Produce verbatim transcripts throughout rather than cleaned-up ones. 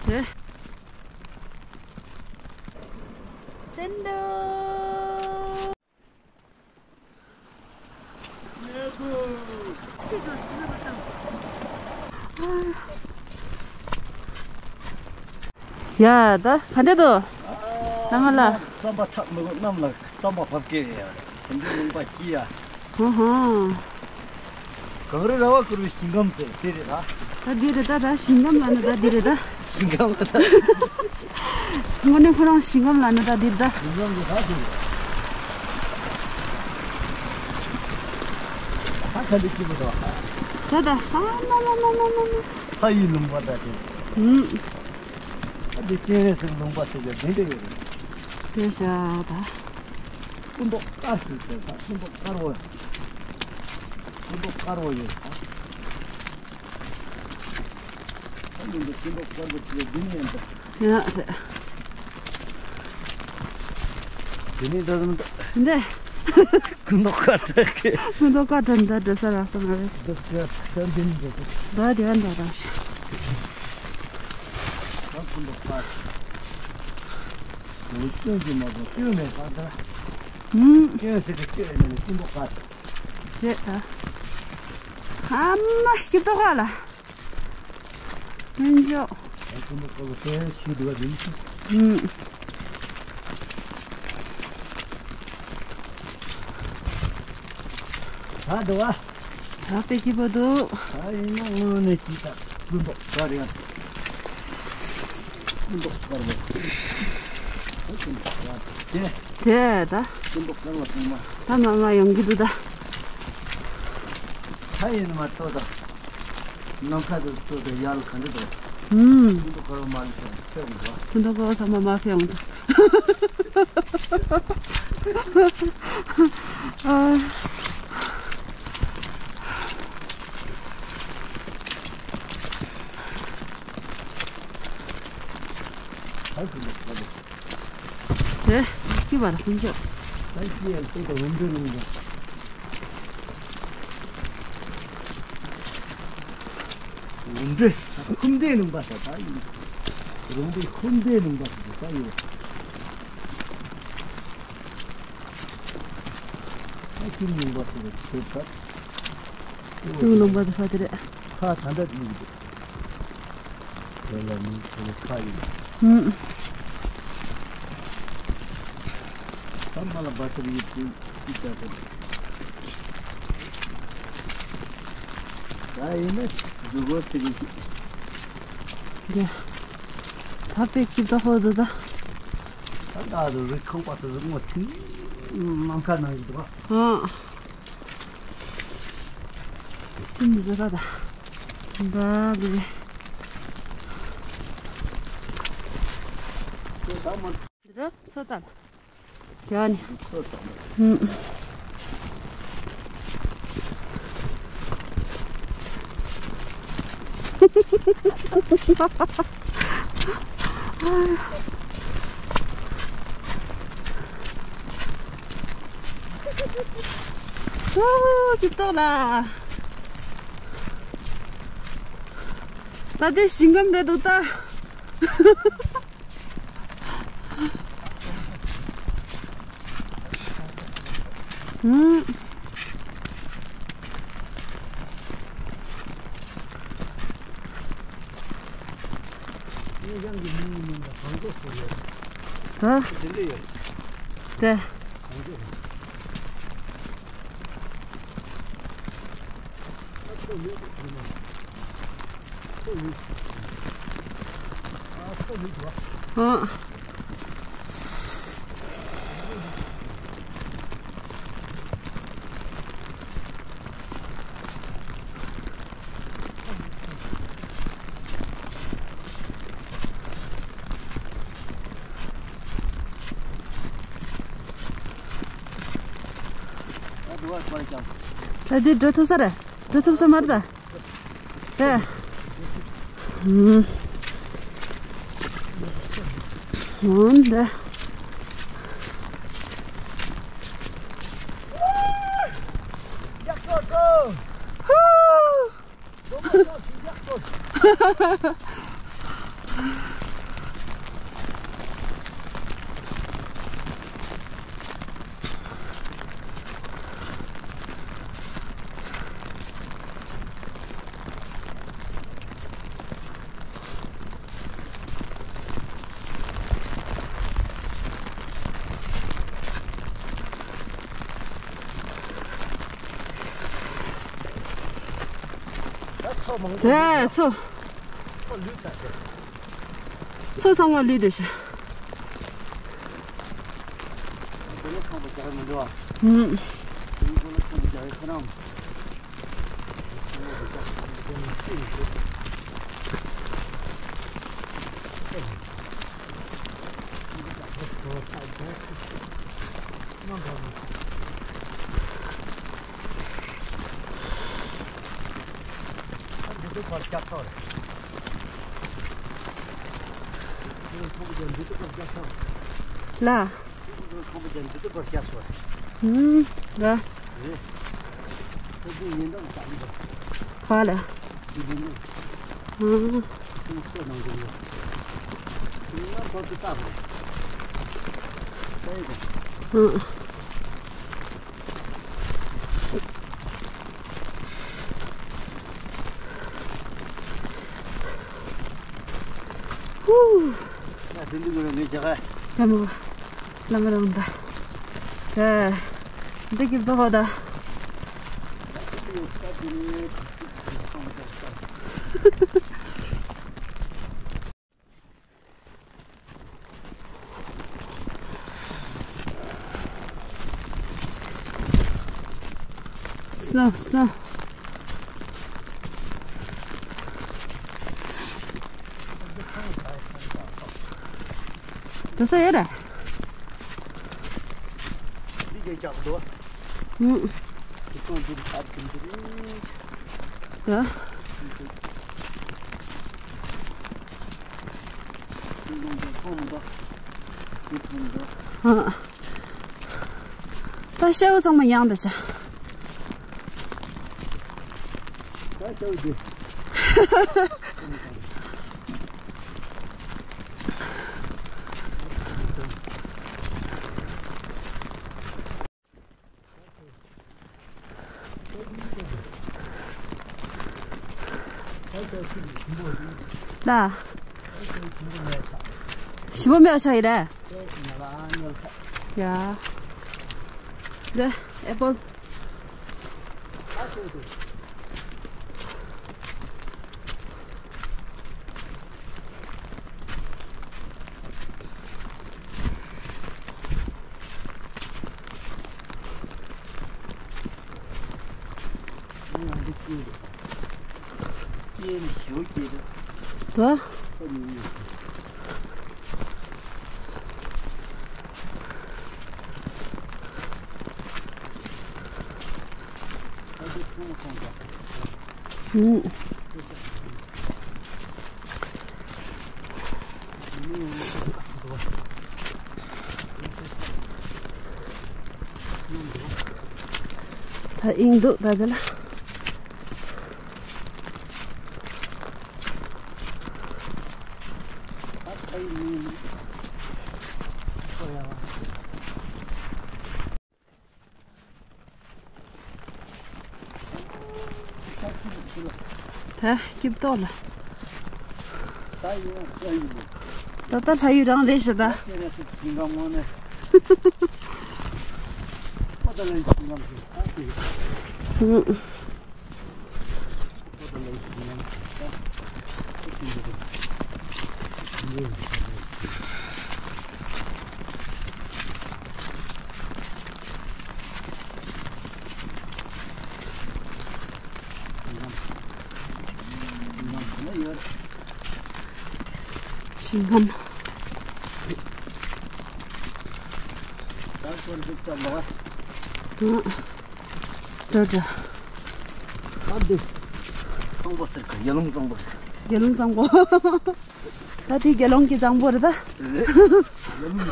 དེ། སེང་འབྲུག་ཡ་ད་ག་འདྲ་འདུག་ནང་ལ། རྩམ་པ་ཐག་མི་དགོས་གནམ་ལ་རྩམ་པ་བབས་སྐད་ཡ། དེ་འདྲའི་ལུང་པ་སྐྱིད་ཡ། ཧུ་ཧུ། གངས་རི་ར་བ་བསྐོར་བའི་ཞིང་ཁམས་ཟེར་དེ་རེད་ད། ད་འདི་རེད་ད། ད་ཞིང་ཁམས་ལ་ནི་ད་འདི་རེད་ད། ཞིང་ཁམས་ལ་ད། དངོས་གནས་ཁོ་རང་ཞིང་ཁམས་ལ་ནི་ད་འདི་རེད་ད། ཞིང་ཁམས་ལ་ད་འདི་རེད། ད་ག་འདི་སྐྱིད་པོ་འདུག་ད་ད་ཧ་ན་ན་ན་ན་ན། ས་ཡི་ལུང་པ་ད་དེ། ཧུམ། ད་འདི་སྤྱན་རས་གཟིགས་ལུང་པ་ཟེར་གྱི་འདི་འདྲ་ཡོད་རེད། དེ་བཞག་ད། སྐུ་མདོག་དཀར་ཞིག་ཟེར་ད། སྐུ་མདོག་དཀར་བོ། སྐུ་མདོག་དཀར་བོ་ཡོད་ད། ད་མི་འདུག་སྐུ་མདོག་དཀར་བོ་ཅིག་འདི་ནས་ཡིན་ད། ཡ་རེད། དེ་ནས་ད་དུང་ད། འདི། སྐུ་མདོག་དཀར་དྲག་གི། སྐུ་མདོག་དཀར་དྲག་འདི་འདྲ་ས་རག་ས་མ་རེད། འདི་ད་ད་འདི་ནས་འདི་ད། ད་དེ་བ་འདྲ་རང་ཞིག་ད་སྐུ་མདོག་དཀར། འོ་སྐྱོན་གྱི་མ་གཏོགས་སྐྱོན་མེད་པ་ད། ཧུམ། སྐྱོན་ཟེར་གི་སྐྱོན་མེད་ནས་སྐུ་མདོག་དཀར། རེད་ད། ཨ་མ་སྐྱིད་མདོག་དཀར་ལ། ལྷུན་ལྕོག་ཨ་ཁུ་མོ་ཁོ་ལ་དེ་ཞུ་འདུག་བ་རིམ་གྱིས། ཨུམ། ད་འདུག་བ། ད་དཔེ་སྐྱིད་པོ་འདུག་ད་ཡིན་ན་དངོས་གནས་སྐྱིད་ད། སྐུ་མདོག་དཀར་ཡ། སྐུ་མདོག་དཀར་བ། ད་སྐུ་མདོག་དཀར་བ་དེ། དེ་ད། སྐུ་མདོག་དཀར་བ་ཚང་མ། ད་མ་མ་ཡོང་གི་འདུག་ད། ད་ཡིན་ན་མ་གཏོགས་ད། ནམ་མཁའ་དང་ཚོ་དང་ཡར་ལ་ག་འདྲ་དང་། ཧུམ། ཀུན་ཏུ་འཁོར་བ་མ་ལུས་ཚང་མ་ཕེབས་འོང་དོ། ཀུན་ཏུ་འཁོར་བ་ཚང་མ་མ་ཕེབས་འོང་དོ། ཨ། ཧ་ཀུན་ཏུ་འཁོར་བ། དེ། སྐྱིད་པ་ལ་ཕུན་ཚོགས། ད་སྐྱིད་ཡང་སྐྱིད་དང་འོམ་འདྲེ་ལུང་པ། འོམ་འདྲེ། ཁུམ་སྡེ་ལུང་པ་ཟེར་ད་ཡིན། རོང་པའི་ཁུམ་སྡེ་ལུང་པ་ཟེར་ད་ཡོད། ད་ཁྱིམ་ལུང་པ་ཟེར་ད་ད། ཁྱིམ་ལུང་པ་ཟེར་ད་དེ་རེད། ཁ་ད་འདྲ་ཡིན། དེ་ལ་མི་ཁོ་ཁ་ཡིན། ཧུམ། ད་མ་ལ་བ་ཚར་ཡིན་དུས་ཅི་ལྟ་དེ། ད་ཡིན་ན་འཇུག་གོ་ཟེར་གི་ཅི། ཡ། ད་དཔེ་སྐྱིད་ད་ཧོ་དུ་ད། ད་ད་རུ་རི་ཁང་པ་དུ་རུ་ངོ་ཐིང་། ནམ་མཁའ་ནང་གི་འདུག་ག་ཨང་། སིམ་ཟེར་ར་ད། འདྲ་བའི། འདི་ར་ཚོ་ད་ལ། ཡ་ནི། ཚོ་ད་ལ། ཧུམ། ཨོ། ཅིག་ཏོག་ལ། ད་དེ་ཞིང་ཁམས་རེད་འདུག་ད། ཧུམ། ད། དེ། ཨ། ད་འདི་འགྲོ་ཐུབ་ས་རེད། འགྲོ་ཐུབ་ས་མ་རེད་ད། ད། ཧུམ། འོན་ཏེ། ཧུ། དེ་ཚོ། ཚོ་ཚང་མ་ལུས་དེ་ཤ། ཧུམ། ལ། ཨུམ། ལ། ག་ལ། ཨུམ། ཨུམ། ཧུ། ཡ། དེ་འདི་ངོ་ནས་ངས་རྒྱག་ག་ལ་མོ། ལ་མོ་རང་ད། ད། འདི་གི་བདག་ད། Snow, snow. That's it. Mm. Yeah. ད་ཤ་བོ་ཚང་མ་ཡང་འདི་ཤ། ད་ཤ་བོ་འདི། ལ། ཞིམ་པོ་མེད་ཤ་ཡི་རེད། ཡ། འདི་ཨེ་པལ། ད། ད་ཨིང་འདུག་ད་དེ་ལ། ད་སྐྱིབས་ཏོག་ལ། ད་ལྷ་ཡུལ་རང་རེད་ཤག་ད། ཧུམ། ཞིང་ཁམས། ཨང་། ད་ད། ཨ་འདི། གཙང་པོ་ཟེར་གི། དགེ་སློང་གཙང་པོ་ཟེར། དགེ་སློང་གཙང་པོ། ད་དེ་དགེ་སློང་གི་གཙང་པོ་རེད་ད། རེད། དགེ་སློང་གི་གཙང་པོ།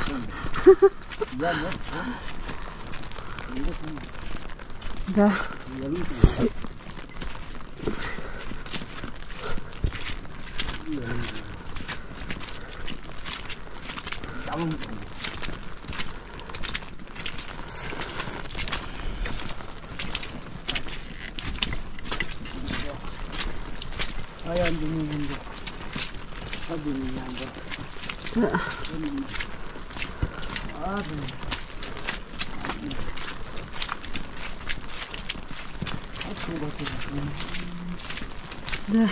ཡ་ཡ། ད། དགེ་སློང་གཙང་པོ། ཨ་ཡ་འདི་ནི་ཡིན་འདུག་ཨ་འདི་ནི་ཡང་འདུག་ཨ་འདི་ནི། ཨ་ཁུ་བ་དེ་ནི། འདི།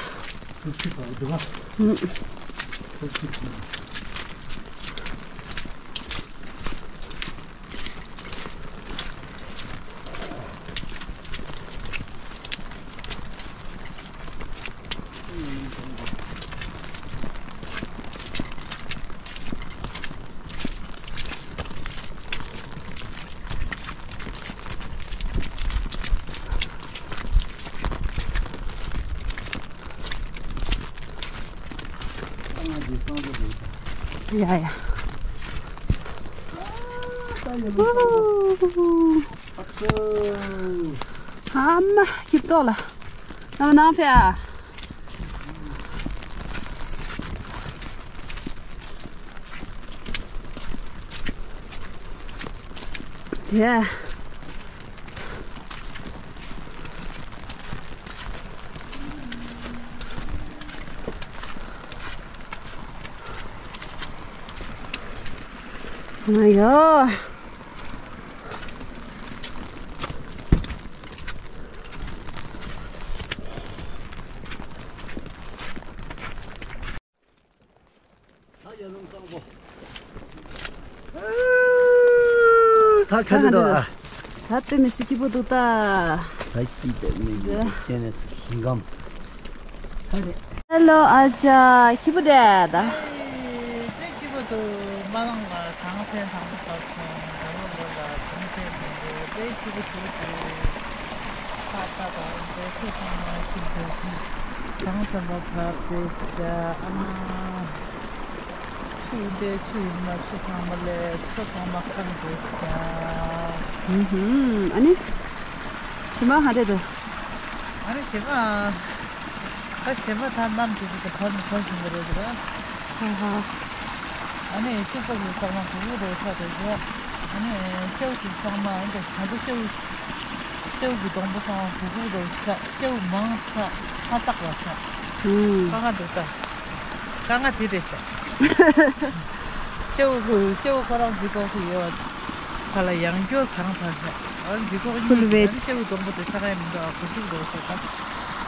ཡ་ཡ། ཨ་མ་སྐྱིད་ཏོག་ལ། ཨ་མ་ནང་ཕེ་ཨ། དེ། ཨ་ཡོ། ད་ག་འདྲ་འདུག་ཨ། ད་དཔེ་མི་སྲིད་སྐྱིད་པོ་འདུག་ད། ད་སྐྱིད་པའི་མི་འདུག་ཅེས་ནས་ཞིང་ཁམས། ད་རེད། ཧེ་ལོ་ཨ་ཅག་སྐྱིད་པོ་འདུག་ད། དཔེ་སྐྱིད་པོ་འདུག་མ་ནང་ལ་གངས་ཚན་དང་པོ་བབས་སོང་། ད་ལོ་ལོ་ལ་གངས་ཚན་མི་འདུག་དཔེ་སྐྱིད་པོ་ཞིག་འདུག་ཁ་ས་དང་དཔེ་ཆ་ཚང་མ་སྐྱིད་པོ་ཞིག་གངས་ཚན་པ་བབས་ཏེ་ཤ་ཨ་མ། ཆུ་འདི་ཆུ་ཡིན་ན་ཆུ་ཚང་མ་ལས་ཆུ་ཚང་མ་ཁམས་དགོས་ཤག་ཧུམ་ཧུམ། ཨ་ནི། ཞི་མ་ཧ་དེ་དུ། ཨ་ནི་ཞི་མ། ད་ཞི་མ་ད་ནམ་དུས་ཀྱི་བར་ནས་བར་བཞིན་པ་རེད་ད། ཧ་ཧ། ཨ་ནི་ཆུ་ཚང་མ་ཚང་མ་གུ་གུ་རེད་ཆགས་དེ་ཞོག་ཨ་ནི་སྐྱེའུ་དེ་ཚང་མ་ཨ་ནི་ད་ལྟ་སྐྱེའུ། སེའུ་གི་སྡོང་པོ་སོང་གུ་གུ་རུ་ཆགས་སེའུ་མང་ཆགས་ཧ་ཏག་ལ་ཆགས། ཧུམ། དཀའ་ངལ་འདུག་ད། དཀའ་ངལ་དེ་རེད་ཤག་སེའུ་ཧུ་སེའུ་ཁོ་རང་ལྗིད་ཁོག་ཅིག་ཡོད། ཁ་ལ་ཡང་སྐྱོ་གང་ཐང་ཤག་ཨ་ལྗིད་ཁོག་གཉིས་ཕུལ་བེད། ཡང་སེའུ་སྡོང་པོ་དེ་ཆགས་ཡ་མི་འདུག་ཨ་གུ་གུ་རུ་ཆགས་ད།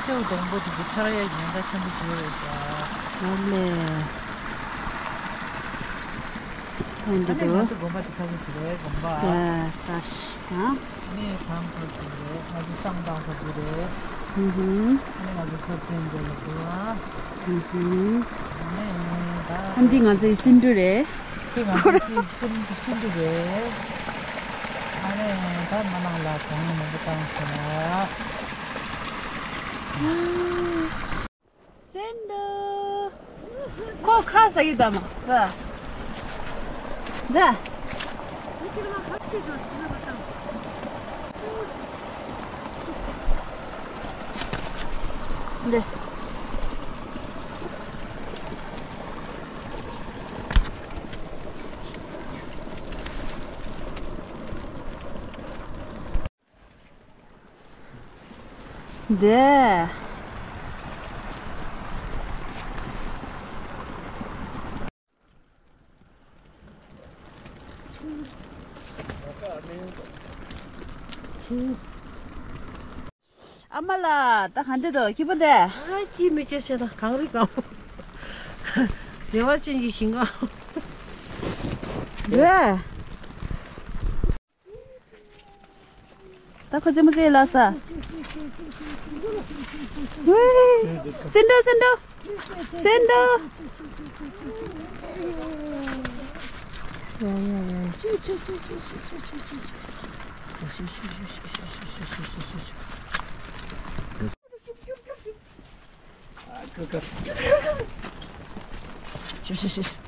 སེའུ་སྡོང་པོ་དེ་གི་ཆགས་ཡ་ཉེན་ཁ་ཆེན་པོ་ཞིག་རེད་ཤག་ཨ་ལེ། ཐོན་གྱི་ཨ་ནི་ང་འདུག་ཚོ་དགོན་པ་དེ་ཁ་ལོ་དེ་རེད་དགོན་པ། ད་ད་ཤི་དང་། ཨ་ནི་ཐང་ཁ་དེ་རེད་ང་ཚོ་བསང་བཏང་ཁ་དེ་རེད། ཧུམ་ཧུམ། ཨ་ནི་ང་ཚོ་ཚབ་ཆེན་དེ་ལ་འགྲོ་བ། ཧུམ་ཧུམ། ཨ་ནི་ད། ཨ་འདི་ང་ཚོའི་སེ་འབྲུ་རེད། དེ་ང་ཚོའི་སེ་སེ་འབྲུ་རེད། ཨ་ནི་ད་མ་ནང་ལ་གང་མང་པོ་བཏང་ཤག་སེ་འབྲུ། ཁོ་ཁ་ཟ་གི་འདུག་མ། ད། ད། འདི། འདི། ཨ་མ་ལགས་ད་ག་འདྲ་འདུག་སྐྱིད་པོ་འདུག་ཨ་སྐྱིད་མི་སྐྱིད་བཤད་ད་གངས་རི་སྒང་། བདེ་བ་ཅན་གྱི་ཞིང་ཁམས། འདི། ད་ཁོ་རྩེད་མོ་རྩེ་ལ་ས། ཝེ། སེ་འབྲུ་སེ་འབྲུ། སེ་འབྲུ། ཡ་ཡ་ཡ། ཤི་ཤི་ཤི།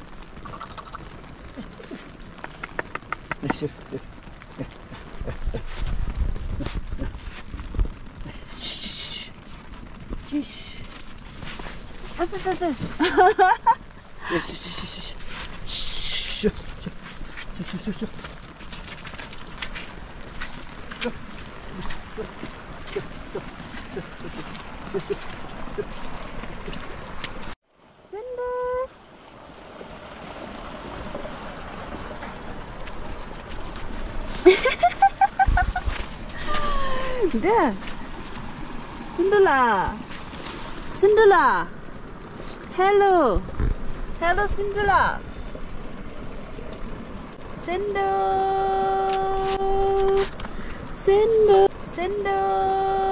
འདི། སེ་འབྲུ་ལགས། Cinderella. Hello. Hello, Cinderella. Cinder. Cinder. Cinder.